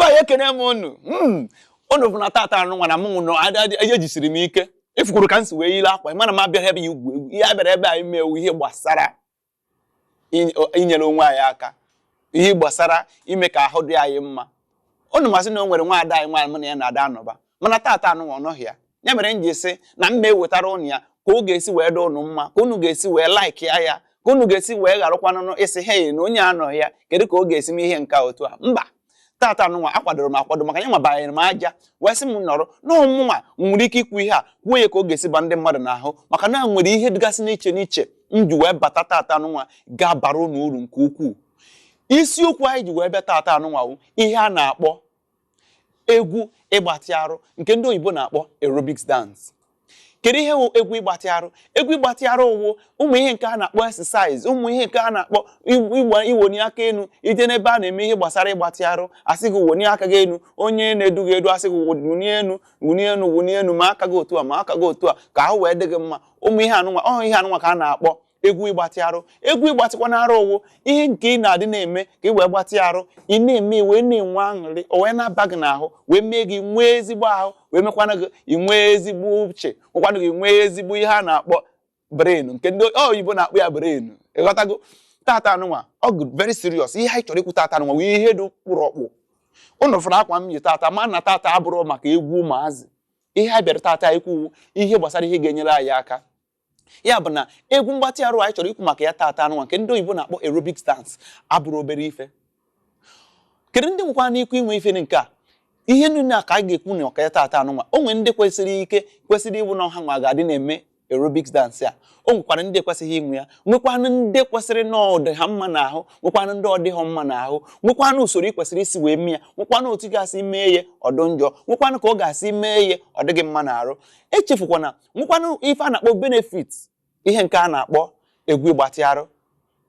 Anyị ekene m unu. Unu bụ na tata anụ nwa na mụ nọ ejisiri m ike ifukwuru ka m si wee yiri akwa. Mana m abịaghị ebe ya igwu egwu. Ihe a bịara ebe anyị mee ihe gbasara inyere onwe anyị aka, ihe gbasara ime ka ahụ dị anyị mma. Unu masị na o nwere nwa ada anyị nwaanyị mụ na ya na-ada anọba, mana tata anụ nwa ọ nọghị ya. Ya mere m ji sị na m ma ewetara ụnụ ya ka ọ ga-esi wee dị ụnụ mma, ka unu ga-esi wee like ya, ka unu ga-esi wee gharakwanụ ịsị, "Hei, na onye anọghị ya, kedu ka ọ ga-esi mee ihe nke a otu a?" Mba, tata anụnwa akwadoro m akwado maka ya. Nwa banyere m aja wee sị m nọrọ n'ọmụnwa nwere ike ikwu ihe a, kwuo ya ka ọ ga-esi ba ndị mmadụ n'ahụ, maka na nwere ihe dịgasị n'iche n'iche m ji wee bata tata anụnwa ga-abara unu uru nke ukwuu. Isiokwu anyị ji wee bịa tata anụnwa wụ ihe a na-akpọ egwu ịgbatị arụ, nke ndị oyibo na-akpọ aerobics dance. Kedu ihe wụ egwu ịgbatị arụ? Egwu ịgbatị arụ wụ ụmụ ihe nke a na-akpọ exercise, ụmụ ihe nke a na-akpọ ịgba iwoni aka elu. Ije n'ebe a na-eme ihe gbasara ịgbatị arụ, asị gị woni aka gị elu. Onye na-edu gị edu asị gị wunie elu, wunie elu, wunie elu, ma aka gị otu a, ma aka gị otu a, ka ahụ wee dị gị mma. Ụmụ ihe anụnwa, ọ ihe anụnwa ka a na-akpọ egwu ịgbatị arụ. Egwu ịgbatịkwa n'arụ ụwụ ihe nke ị na-adị na-eme ka ị wee gbatị arụ. Ị na-eme wee na-enwe aṅụrị, o wee na-aba gị n'ahụ, wee mee gị nwee ezigbo ahụ, wee mekwana gị ị nwee ezigbo uche, nwekwana gị nwee ezigbo ihe a na-akpọ brain, nke ndị oyibo na-akpọ ya brain. Ịghọtago? Tata anụnwa ọ gụ very serious. Ihe anyị chọrọ ikwu tata anụnwa wee ihe dị kpụrụ ọkpụ. Unu fụrụ akwa m yi tata, ma na tata abụrụ maka egwu ụmụazị. Ihe anyị bịara tata ikwu ihe gbasara ihe ga-enyere anyị aka. Ya bụ na egwu mgbatị arụ anyị chọrọ ikwu maka ya tata anụnwa, nke ndị oyibo na-akpọ aerobics dance, abụrụ obere ife. Kedu ndị nwekwa n'ikwu inwe ife nke a? Ihe niile a ka anyị ga-ekwu na ọka ya tata anụnwa. O nwere ndị kwesịrị ike kwesịrị ịbụ na ọha nwa ga-adị na-eme aerobics dance a. O nwekwara ndị ekwesịghị inwe ya, nwekwanụ ndị kwesịrị na ọ dị ha mma n'ahụ, nwekwanụ ndị ọ dịghị mma n'ahụ, nwekwanụ usoro ị kwesịrị isi wee mee ya, nwekwanụ otu ị ga-asị mee ya ọdụ njọ, nwekwanụ ka ọ ga-asị mee ya ọ dịghị mma n'arụ. Echefukwana, nwekwanụ ife a na-akpọ benefit ihe nke a na-akpọ egwu ịgbatị arụ.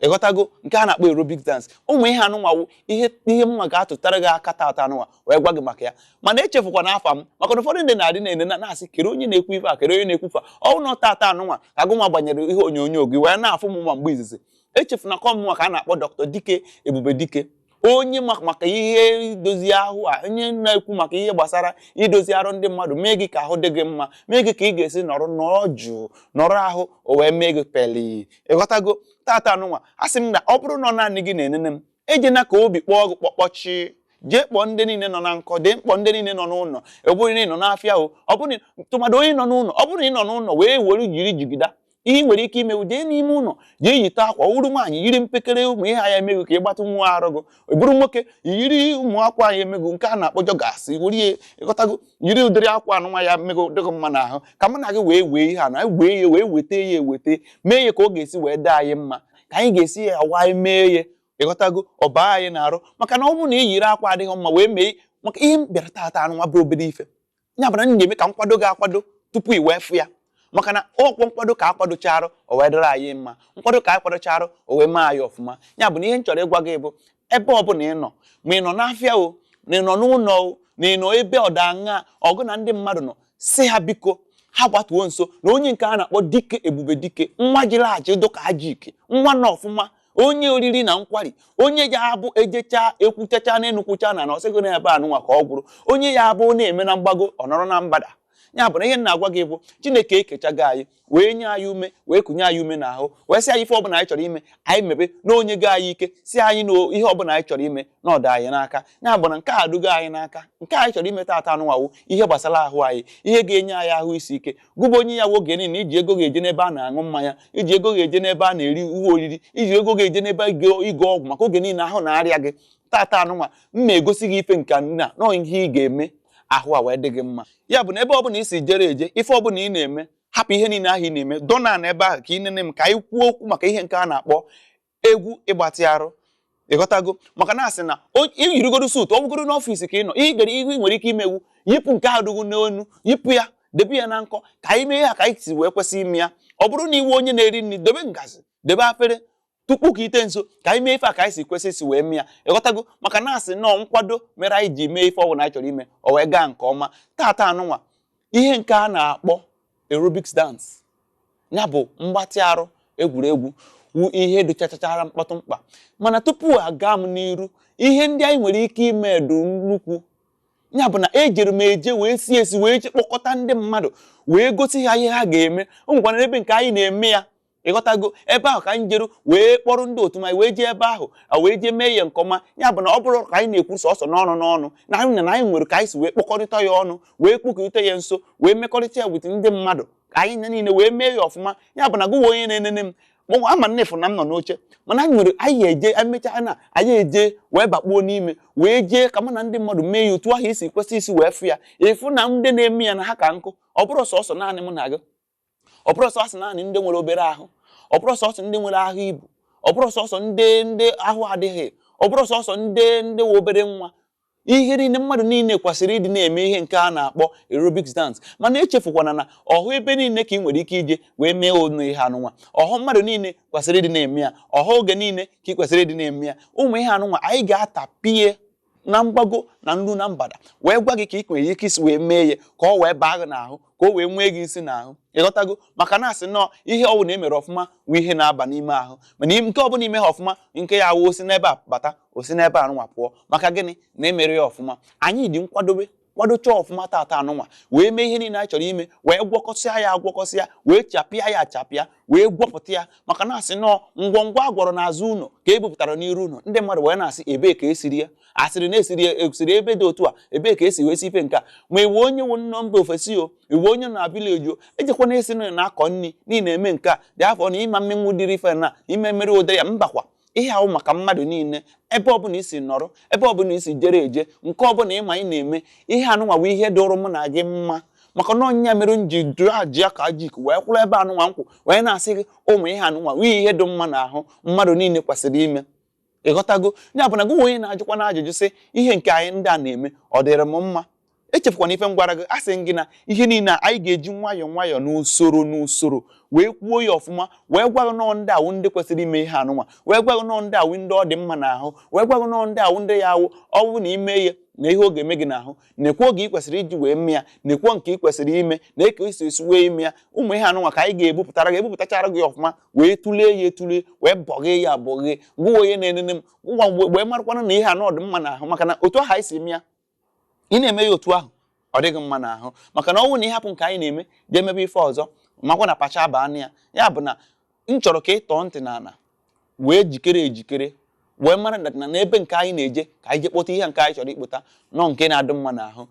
Ịghọtago? Nke a na-akpọ aerobic dance. Ụmụ ihe anụnwawu ihe mma ga-atụtara gị aka tata anụnwa wee gwa gị maka ya. Mana echefukwana afa m, maka na ụfọdụ ndị na-adị na-ene na-asị, "Kere onye na-ekwu ife a? Kere onye na-ekwu ife a?" Ọ nọ tata anụnwa ka agụnwa gbanyere ihe onyonyo gị wee na-afụ m nwa mgbe izizi. Echefuna kọmnwa ka a na-akpọ Dr. Dike Ebube Dike, onye maka ihe idozi ahụ a, onye na-ekwu maka ihe gbasara idozi arụ ndị mmadụ, mee gị ka ahụ dị gị mma, mee gị ka ị ga-esi nọrọ nọrọ jụụ, nọrọ ahụ o wee mee gị peli. Ịghọtago? Tata anụnwa a sị m na ọ bụrụ na ọ naanị gị na-enene m, ejena ka obi kpọọ gị kpọkpọchi. Jee kpọọ ndị niile nọ na nkọ dị mkpọ, ndị niile nọ n'ụlọ. Ọ bụrụ na ị nọ n'afịa o, ọ bụrụ tụmadụ onye nọ n'ụlọ, ọ bụrụ na ị nọ n'ụlọ wee were jiri jigida ihe ị nwere ike imewu, jee n'ime ụlọ, jee yite akwa. Ọ bụrụ nwaanyị, yiri mpekere ụmụ ihe anya emeghu ka ị gbatụ nwa arụ gị. Ọ bụrụ nwoke, yiri ụmụ akwa anyị emeghu nke a na-akpọ joggers, were ya. Ịghọtago? Yiri ụdịrị akwa anụnwa ya emeghu dịghị mma n'ahụ, ka mụ na gị wee wee ihe a na wee ya wee weta ya eweta, mee ya ka ọ ga-esi wee dị anyị mma, ka anyị ga-esi ya awa anyị mee ya. Ịghọtago? Ọ baa anyị n'arụ, maka na ọ bụrụ na ị yiri akwa adịghị mma wee mee maka ihe m bịara tata anụnwa bụ obere ife. Ya bụ na m ga-eme ka nkwado gị akwado tupu ị wee fụ ya, maka na ọkwọ nkwado ka akwadocharụ o wee dịrị anyị mma, nkwado ka akwadocharụ o wee mee anyị ọfụma. Ya bụ na ihe m chọrọ ịgwa gị bụ, ebe ọbụla ị nọ, ma ị nọ n'afịa o, na ị nọ n'ụlọ o, na ị nọ ebe ọdaṅa ọgụ na ndị mmadụ nọ, si ha biko ha gbatuo nso na onye nke a na-akpọ Dike Ebube Dike, nwa jiri aja dụka aja ike, nwa nọ ọfụma, onye oriri na nkwari, onye ya abụ ejecha ekwuchacha na enukwucha na ọsịgo na ebe anụnwa ka ọ gwụrụ, onye ya abụ na-eme na mgbago, ọ nọrọ na mgbada. Ya bụ na ihe m na-agwa gị bụ, Chineke ekechago anyị wee nye anyị ume, wee kụnye anyị ume n'ahụ, wee sị anyị ife ọbụla anyị chọrọ ime anyị mebe, na onye go anyị ike si anyị na ihe ọbụla anyị chọrọ ime na ọdụ anyị n'aka. Ya bụ na nke a adugo anyị n'aka. Nke anyị chọrọ ime taata anụnwawu ihe gbasara ahụ anyị, ihe ga-enye anyị ahụ isi ike. Gụbụ onye ya oge niile iji ego ga-eje n'ebe a na-aṅụ mmanya, iji ego ga-eje n'ebe a na-eri uwe oriri, iji ego ga-eje n'ebe ịgo ọgwụ maka oge niile ahụ na-arịa gị. Tata anụnwa m na-egosi gị ife nke nna nọọ ihe ị ga-eme ahụ a wee dị gị mma. Ya bụ na ebe ọbụla ị si jere eje, ife ọbụla ị na-eme, hapụ ihe niile ahụ ị na-eme, dọna na ebe ahụ ka ị nene m, ka anyị kwuo okwu maka ihe nke a na-akpọ egwu ịgbatị arụ. Ịghọtago? Maka na asị na iyirigodo suit, ọ bụgoro n'ọfịs ka ị nọ, ihe gere ihu ị nwere ike imewu, yipụ nke ahụ dụgo n'onu, yipụ ya, debe ya na nkọ, ka anyị mee ya ka anyị si wee kwesị ime ya. Ọ bụrụ na iwe onye na-eri nri, dobe ngazi, debe afere tupu ka ite nso, ka anyị mee ife a ka anyị si kwesị isi wee mee ya. Ịghọtago? Maka na asị nọọ nkwado mere anyị ji mee ife ọbụla anyị chọrọ ime o wee gaa nke ọma. Tata anụnwa, ihe nke a na-akpọ aerobics dance, ya bụ mgbatị arụ egwuregwu, wu ihe dịchachachara mkpọtụ mkpa. Mana tupu aga m n'iru Ihe ndị anyị nwere ike ime dị nnukwu. Ya bụ na ejere m eje wee sie esi wee kpọkọta ndị mmadụ wee gosi ha ihe ha ga-eme. O nwekwana ebe nke anyị na-eme ya, ịghọtago? Ebe ahụ ka anyị jeru wee kpọrọ ndị otu ma wee jee ebe ahụ wee jee mee ya nke ọma. Ya bụ na ọ bụrụ ka anyị na-ekwu sọsọ n'ọnụ n'ọnụ na anyị na anyị nwere ka anyị si wee kpọkọrịta ya ọnụ, wee kpụkọrịta ya nso, wee mekọrịta ya with ndị mmadụ, ka anyị niile wee mee ya ọfụma. Ya bụ na gụwa onye na-enene m mụ ama nnefu na m nọ n'oche, mana anyị nwere anyị eje emechaa na anyị eje wee bakpuo n'ime wee jee ka mụ na ndị mmadụ mee ya otu ahụ isi kwesị isi wee fụ ya. Ịfụ na ndị na-eme ya na ha ka nkụ. Ọ bụrụ sọsọ naanị mụ na gị, ọ bụrụ sọsọ naanị ndị nwere obere ahụ, ọ bụrụ sọsọ ndị nwere ahụ ibu, ọ bụrụ sọsọ ndị ahụ adịghị, ọ bụrụ sọsọ ndị nwe obere nwa, ihe niile mmadụ niile kwesịrị ịdị na-eme ihe nke a na-akpọ aerobics dance. Mana echefukwana na ọhụ ebe niile ka ị nwere ike ije wee mee onu ihe anụnwa. Ọhụ mmadụ niile kwesịrị ịdị na-eme ya, ọhụ oge niile ka ị kwesịrị ịdị na-eme ya. Ụmụ ihe anụnwa anyị ga-atapie na mgbago na nru na mbada wee gwa gị ka ị nwere ike isi wee mee ya ka ọ wee baa gị n'ahụ, ka o wee nwee gị isi n'ahụ, ịghọtago? Maka na asị nọọ ihe ọbụla emere ọfụma wụ ihe na-aba n'ime ahụ, mana nke ọbụla ime ha ọfụma nke ya wụ osi n'ebe a bata, osi n'ebe a nụnwa pụọ. Maka gịnị na emere ya ọfụma? Anyị dị nkwadobe kwadocha ọfụma tata anụnwa wee mee ihe niile anyị chọrọ ime, wee gwọkọsịa ya agwọkọsịa, wee chapịa ya achapịa, wee gwọpụta ya. Maka na asị nọọ ngwongwo a gwọrọ n'azụ ụlọ ka e bupụtara n'iru ụlọ, ndị mmadụ wee na-asị ebee ka esiri ya, asịrị na-esiri ya esiri ebe dị otu a, ebee ka esi wee si ife nke a. Ma iwe onye wụ nọ mba ofesi, o iwe onye na village, o ejekwana esi na na-akọ nri n'ihi na-eme nke a dị afọ na ịma mmenwu dịrị ife na ime mmeri ụdịrị ya. Mbakwa, ihe ahụ maka mmadụ niile, ebe ọbụla isi nọrọ, ebe ọbụla isi jere eje, nke ọbụla ịma ị na-eme ihe anụnwa bụ ihe dụrụ mụ na gị mma. Maka na ọnya mere m ji jụọ ajụ ya ka jik wee kwụrụ ebe anụnwa nkwụ wee na-asị gị ụmụ ihe anụnwa wụ ihe dị mma n'ahụ mmadụ niile kwesịrị ime, ịghọtago? Ya bụ na gị onye na-ajụkwa na ajụjụ sị ihe nke anyị ndị a na-eme ọ dịrị m mma, echefukwana ife m gwara gị. A sị m gị na ihe niile a anyị ga-eji nwayọọ nwayọọ n'usoro n'usoro wee kwuo ya ọfụma, wee gwa gị nọọ ndị awụ ndị kwesịrị ime ihe anụnwa, wee gwa gị nọọ ndị awụ ndị ọ dị mma n'ahụ, wee gwa gị nọọ ndị awụ ndị ya awụ ọ bụrụ na ime ihe na ihe ọ ga-eme gị n'ahụ, na-ekwe oge ị kwesịrị iji wee mee ya, na-ekwe nke ị kwesịrị ime, na eke isi esi wee ime ya. Ụmụ ihe anụnwa ka anyị ga-ebupụtara gị, ebupụtachara gị ọfụma, wee tụlee ya etụlee, wee bọghee ya abọghee. Gụwa onye na-enene m ngwa wee marakwana na ihe anụ ọ dị mma n'ahụ. Maka na otu ahụ anyị si eme ya, ị na-eme ya otu ahụ ọ dịghị mma n'ahụ. Maka na ọ bụrụ na ịhapụ nke anyị na-eme jee mebe ife ọzọ, makwa na pacha baa na ya. Ya bụ na m chọrọ ka ị tọọ ntị n'ala wee jikere ejikere wee mara na n'ebe nke anyị na-eje ka anyị jee kpọta ihe nke anyị chọrọ ikpụta nọ nke na-adị mma n'ahụ.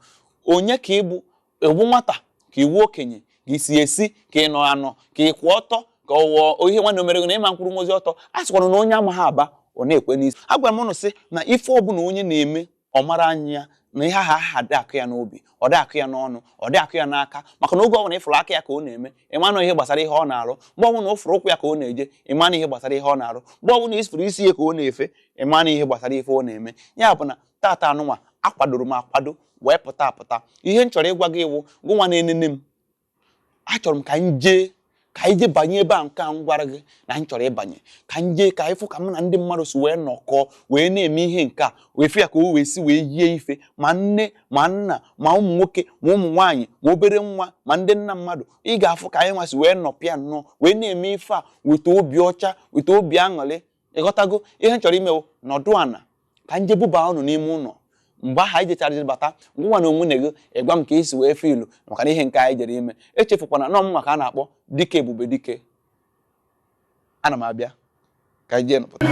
Onye ka ịbụ ewu nwata, ka iwu okenye, ka isi esi, ka ị nọ anọ, ka ị kwụ ọtọ, ka ọ wụọ ihe nwanne mere gị na ịma mkpụrụ nwozi ọtọ, a sịkwana na onye amaghị aba ọ na-ekwe n'isi. A gwara m ụnụ sị na ife ọbụla onye na-eme ọ mara anya ya na ihe ahụ aha dị akụ ya n'obi, ọ dị akụ ya n'ọnụ, ọ dị akụ ya n'aka. Maka na oge ọbụla ịfụrụ aka ya ka ọ na-eme, ịma na ihe gbasara ihe ọ na-arụ. Mgbe ọbụla ọ fụrụ ụkwụ ya ka ọ na-eje, ịma na ihe gbasara ihe ọ na-arụ. Mgbe ọbụla ịfụrụ isi ya ka ọ na-efe, ịma na ihe gbasara ife ọ na-eme. Ya bụ na tata anụnwa akwadoro m akwado wee pụta apụta. Ihe m chọrọ ịgwa gị iwu gụnwa na-enene m, achọrọ m ka anyị jee, ka anyị jee banye ebe a nke a m gwara gị na anyị chọrọ ịbanye, ka anyị jee ka anyị fụ ka mụ na ndị mmadụ si wee nọkọọ wee na-eme ihe nke a, wee fụ ya ka o wee si wee yie ife, ma nne ma nna ma ụmụ nwoke ma ụmụ nwaanyị ma obere nwa ma ndị nna mmadụ. Ị ga-afụ ka anyị nwa si wee nọpịa nnọọ wee na-eme ife a weta obi ọcha, weta obi aṅụrị, ịghọtago? Ihe m chọrọ imewo nọdụ ana ka nje buba unu n'ime ụlọ. Mgbe ahụ anyị jechara bata, ngwa na onwe na gị ịgwa m ka isi wee feel maka na ihe nke anyị jere ime. Echefukwana nọ m maka a na-akpọ Dike Ebube Dike. Ana m abịa ka anyị jee nụpụta.